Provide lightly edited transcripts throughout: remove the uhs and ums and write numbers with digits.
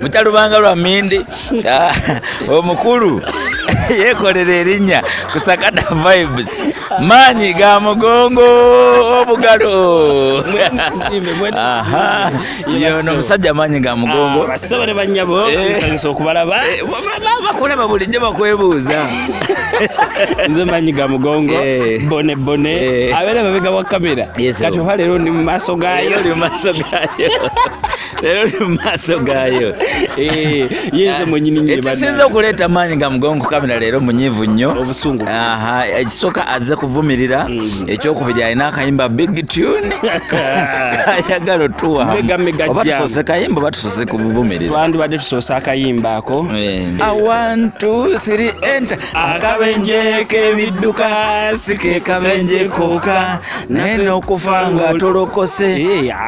Mukyalubanga lwa Mindi, omukulu yeekolera erinnya ku Sakata Vibes. Maanyi ga mugongo obugalo. Aha, yono omusajja maanyi ga mugongo. Bassebo ne bannyabo, nsanyusa okubalaba. Bakulaba bulijjo, bakwebuuza. Nze maanyi ga mugongo, bone bone, abeera mabega wa kamera. Kati oba leero ndi mu maaso gaayo. Leero oli mu maaso gaayo, leero oli mu maaso gaayo. Yenze mwenyini nyini. Ekisinza okuleeta maanyi ga mugongo ku kamera leero, munyiivu nnyo. Obusungu. Aha, ekisooka azze kuvumirira, ekyokubiri alina akayimba, big tune, ayagala otuwa. Mega, mega Oba jam. tusoose kayimba oba tusoose kuvumirira? Twandibadde tusoose akayimba ako. A one, two, three, enter. Akabenje k'ebidduka si ke kabenje kokka, naye n'okufa nga tolokose.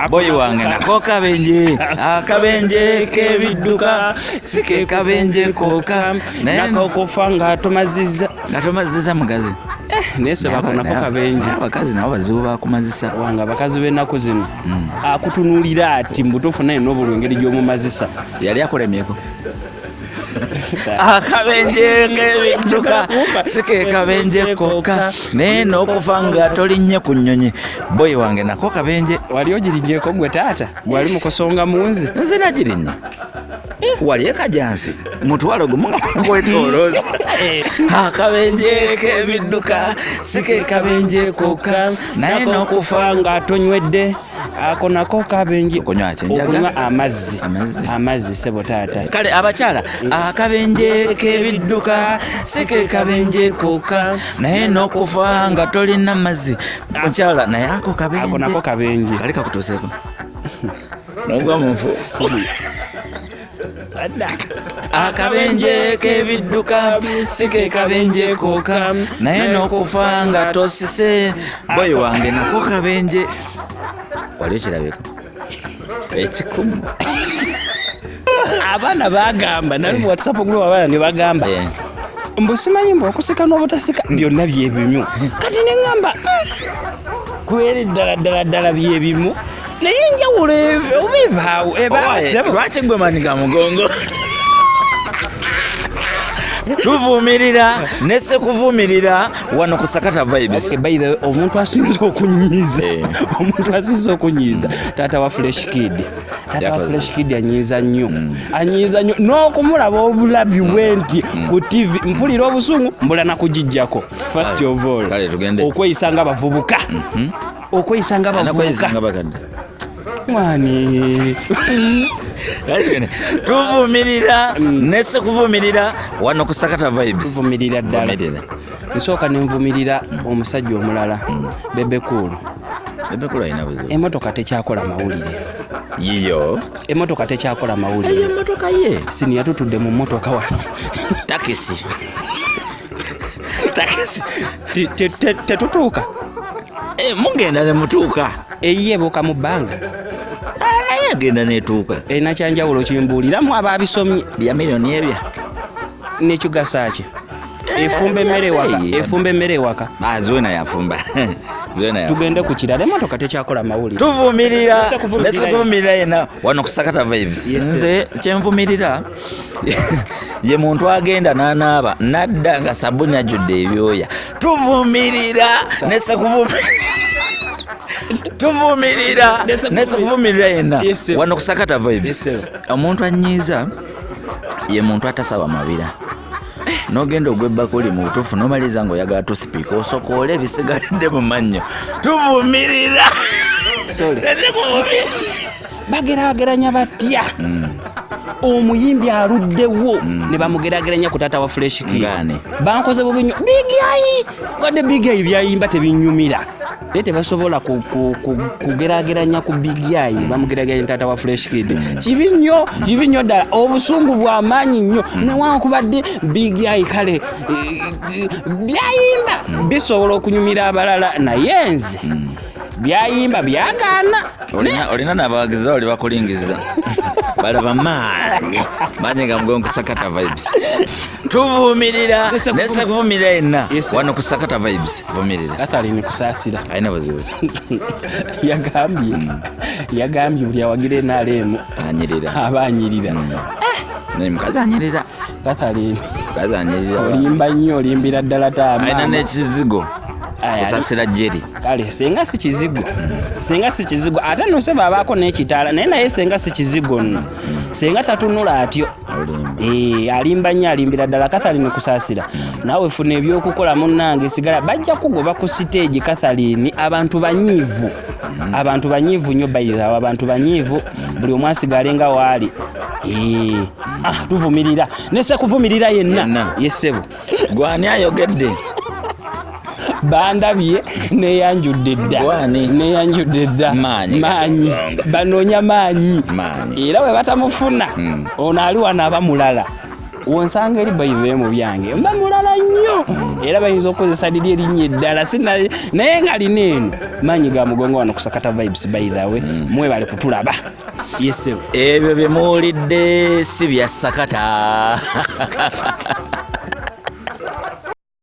Boyi wange, nako kabenje. Akabenje k'ebidduka si ke kabenje kokka, naye nako okufa nga tomazizza. Nga tomazizza mugazi. Naye sebako nako kabenje. Abakazi nabo bazibu bakumazisa. Wange, abakazi b'ennaku zino akutunuulira ati mubutuufu, naye n'obulwa engeri gy'omumazisa. Yali akulemyeko? Akabenje k'ebidduka si ke kabenje kokka, naye n'okufa nga tolinnye ku nnyonyi, boyi wange, nako kabenje. Wali ogiringyeko gwe taata gwali mukusonga mu nze? Nze nagirinnya wali ekajansi, mutwalo gumu nga kwetolooza. Akabenje k'ebidduka si ke kabenje kokka, naye n'okufa nga tonywedde, ako nako kabenje. Okunywa ki? Enjaga? Okunywa amazzi. Amazzi. Amazzi, sebo taata. Kale abakyala, akabenje k'ebidduka si ke kabenje kokka, naye n'okufa nga tolina mazzi, mukyala, naye ako kabenje. Ako nako kabenje. Kali kakutuuseeko nogwa munfu? Akabenje k'ebidduka si ke kabenje kokka, naye n'okufa nga tosise, boyi wange, nako kabenje. Wali okirabeko ekikumu? Abaana bagamba, nali mu WhatsApp group, abaana ne bagamba mbu simanyi mbu okusika n'obutasika byonna byebimu. Kati neŋŋamba, kweri ddala ddala ddala byebimu, naye enjawulo oba ebaawo ebaawo. Owaye, Sebo. Lwaki gwe maanyi ga mugongo? Tuvumirira ne sekuvumirira wano ku Sakata Vibes. Okay, by the way, omuntu asinza okunyiiza, omuntu asinza okunyiiza, taata wa Fresh Kid. Taata wa Yakoze. Fresh Kid anyiiza nnyo, anyiiza nnyo n'okumulaba obulabi bwe nti ku TV mpulira obusungu, mbula nakugijjako. First of all, Kale, tugende. okweyisa nga bavubuka, okweyisa nga Anakweyisa bavubuka. nga bakadde. Mwani. Kale tugende. Tuvumirira ne sekuvumirira wano ku Sakata Vibes. Tuvumirira ddala. Vumirira. Nsooka nenvumirira omusajja omulala, Bebe Cool. Bebe Cool alina buzibu. Emotoka tekyakola mawulire. Yiyo. Emotoka tekyakola mawulire. Emotoka ye. Siniya tutudde mu motoka wano. Takisi, takisi. Tetutuuka. Mugenda ne mutuuka. Eyiye ebuuka mu bbanga. Naye agenda netuuka. Erina kyanjawulo kimbuuliramu abaabisomye. Lya miliyoni ebya. Nekigasa ki? Efumba emmere ewaka? Efumba emmere ewaka? Ah, Zuena yafumba, Zuena yafumba. Tugende ku kirala, emotoka tekyakola mawulire. Tuvumirira. Kuvumirira. Nesikuvumirira yena wano ku Sakata Vibes. Yes, sir. Nze kyenvumirira ye muntu agenda n'anaaba nadda nga sabuni ajjudde ebyoya. Tuvumirira nesekuvumirira, tuvumirira nesekuvumirira yenna Yes, sir. wano ku Sakata Vibes. Yes, sir. Omuntu anyiiza ye muntu atasaba mabira, n'ogenda ogwa ebbakuli mu butuufu n'omaliriza ng'oyagala tusipiika osokoole ebisigalidde mu mannyo. Tuvumirira. Sorry. Nesekuvumirira. Bageraageranya batya omuyimbi aluddewo ne bamugerageranya ku taata wa Fresh Kid? Ngaane. Bankoze bubi nnyo. Big Eye, wadde Big Eye byayimba tebinyumira, naye tebasobola kugerageranya ku Big Eye, bamugeraageranya taata wa Fresh Kid. Kibi nnyo, kibi nnyo ddala, obusungu bw'amaanyi nnyo. Newankubadde Big Eye kale byayimba bisobola okunyumira abalala, naye nze Byayimba byagaana. Olina n'abawagizi bali bakulingiza, balaba maanyi maanyi ga mugongo. Sakata Vibes tuvumirira. Nese kuvumirira yenna wano ku Sakata Vibes, vumirira. Katharine Kusaasira. Alina buzibu? Yagambye buli awagira NRM anyirira. Aba anyirira. Naye mukazi anyirira. Katharine. Mukazi anyirira. Olimba nnyo, olimbira ddala. Alina Taama. n'ekizigo. Kusasira jeri. Kale senga si kizigo, senga si kizigo, ate no seba abaako n'ekitaala, naye senga si kizigo nno, senga tatunula atyo. Olimba. Eh, alimba nnyo, alimbira ddala. Katharine Kusaasira, naawe funa ebyokukola munnange, sigala bajja kugoba ku siteegi. Katharine, abantu banyiivu, abantu banyiivu nnyo bayizawo, abantu banyiivu, buli omu asigale nga waali. Eh, ah, tuvumirira nese kuvumirira yenna. Yenna. Yesebo. Gwani ayogedde? Bandabye, neyanjudde dda. Gwani? Neyanjudde dda. Maanyi. Maanyi, banoonya maanyi. Maanyi. Era bwe batamufuna, ono ali wano aba mulala. Wonsanga eri bayive mu byange mba mulala nnyo, era bayinza okukozesa liri erinnya eddala naye nga lina eno maanyi ga mugongo wano ku Sakata Vibes. By the way, mwebale kutulaba, yesebo. Ebyo bye muwulidde si bya Sakata.